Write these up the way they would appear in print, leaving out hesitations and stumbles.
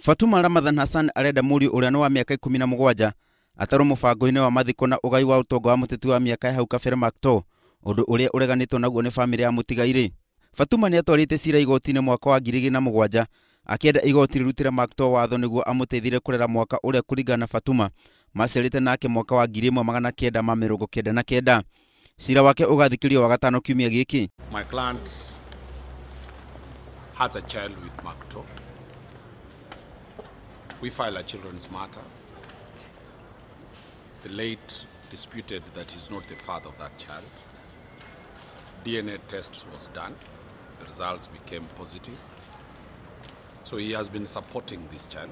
Fatuma Ramadhan Hassan arenda mũriũ ũrĩa nĩ wa mĩaka 17 atarwo mũbango-inĩ wa mathiko na ũgai wa ũtonga wa mũteti wa mĩaka ya hau kabere Macto, ũndũ ũrĩa ũreganĩtwo naguo nĩ bamĩrĩ ya mũtigairĩ. Fatuma nĩatwarĩte cira igoti-inĩ mwaka wa 2007 akĩenda igoti rĩrutĩre Macto watho nĩguo amũteithie kũrera mwaka ũrĩa kũringana na Fatuma maciarĩte nake mwaka wa 1999. Cira wake ũgathikĩrĩrio wagatano kiumia gĩkĩ. My client has a child with Macto. We file a children's matter. The late disputed that he's not the father of that child. DNA test was done. The results became positive. So he has been supporting this child.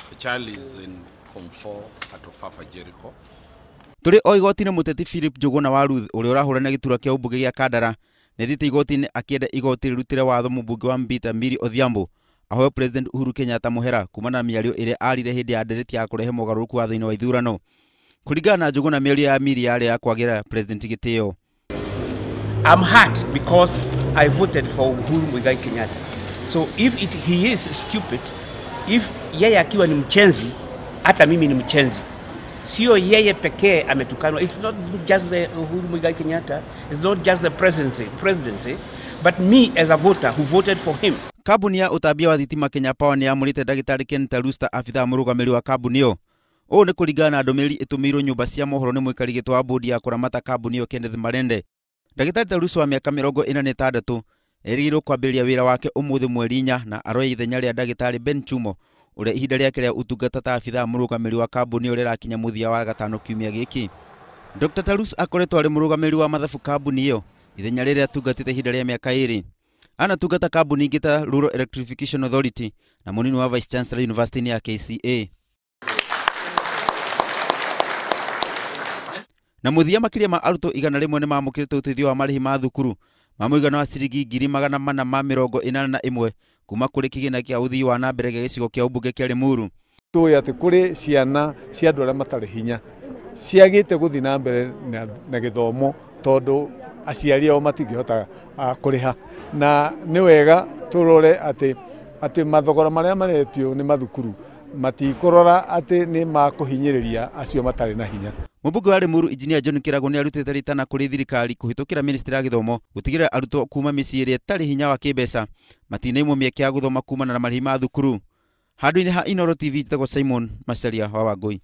The child is in Form 4 at Ofafa Jericho. Tũrĩ o igoti-inĩ mũteti Philip Njũgũna wa Ruth ũrĩa ũrahũrana gĩturwa kĩa ũmbunge gĩa Kandara nĩathiĩte igoti-inĩ akĩenda igoti rĩrutĩre watho mũmbunge wa Mbita Millie Odhiambo ahoe President Uhuru Kenyatta mũhera kumana na mĩario ĩrĩa arire hĩndĩ ya ndereti ya kũrehe mogarũrũku watho-inĩ wa ithurano. Kũringana na Njũgũna, mĩario ya Millie yarĩ ya kwagĩra President gĩtĩo. I'm hurt because I voted for Uhuru Muigai Kenyatta. So if he is stupid, if yeye akiwa ni mchenzi, hata mimi ni mchenzi. Sio yeye pekee ametukanwa. It's not just the Uhuru Muigai Kenyatta, it's not just the presidency, but me as a voter who voted for him. Kambuni ya ũtambia wa thitima Kenya Power nĩ yamũrĩte ndagĩtarĩ Ken Tarusta abithaa mũrũgamĩrĩri wa kambuni ĩyo. Ũũ nĩ kũringana na ndũmĩrĩri ĩtũmĩirwo nyũmba cia mohoro nĩ mũikari gĩtĩ wa bodi ya kũramata kambuni ĩyo Kenneth Marende. Ndagĩtarĩ Tarusta wa mĩaka 46 erĩgĩrĩirwo kwambĩrĩria wĩra wake ũmũthĩ mweri 4 na aroya ithenya rĩa ndagĩtarĩ Ben Chumo ũrĩa ihinda rĩake rĩa ũtungata ta abithaa mũrũgamĩrĩri wa kambuni ĩyo rĩrakinya mũthia wa gatano kiumia gĩkĩ. Dr. Tarus akoretwo arĩ mũrũgamĩrĩri wa mathabu kambuni ĩyo ithenya rĩrĩa atungatĩte ihinda rĩa mĩaka 2. Anatungata kambuni ingĩ ta Rural Electrification Authority na mũnini wa Vice Chancellor University ya KCA. Na mũthia makĩria ma arutwo 100 nĩmamũkĩrĩte ũteithio wa marĩhi ma thukuru ma mũigana wa ciringi 481 kuma kũrĩ kĩgĩna kĩa ũthii wa na mbere gĩa gĩcigo kĩa ũmbunge kĩa Limuru. Tũĩ atĩ kũrĩ ciana cia andũ arĩa matarĩ hinya ciagĩte gũthiĩ na mbere na gĩthomo tondũ aciari ao matingĩhota kũrĩha, na nĩ wega tũrore atĩ mathogora marĩa maretio nĩ mathukuru matikũrora atĩ nĩ makũhinyĩrĩria acio matarĩ na hinya. Mũmbunge wa Limuru Engineer John Kĩrago nĩarutĩte rĩtana kũrĩ thirikari kũhĩtũkĩra ministry ya gĩthomo gũtigĩrĩra arutwo kuma mĩciĩ ĩrĩa ĩtarĩ hinya wa kĩmbeca matinaimwo mĩeke ya gũthoma kumana na marĩhi ma thukuru. Handũ-inĩ ha Inooro TV, njĩtagwo Simon Macharia wa Wangũi.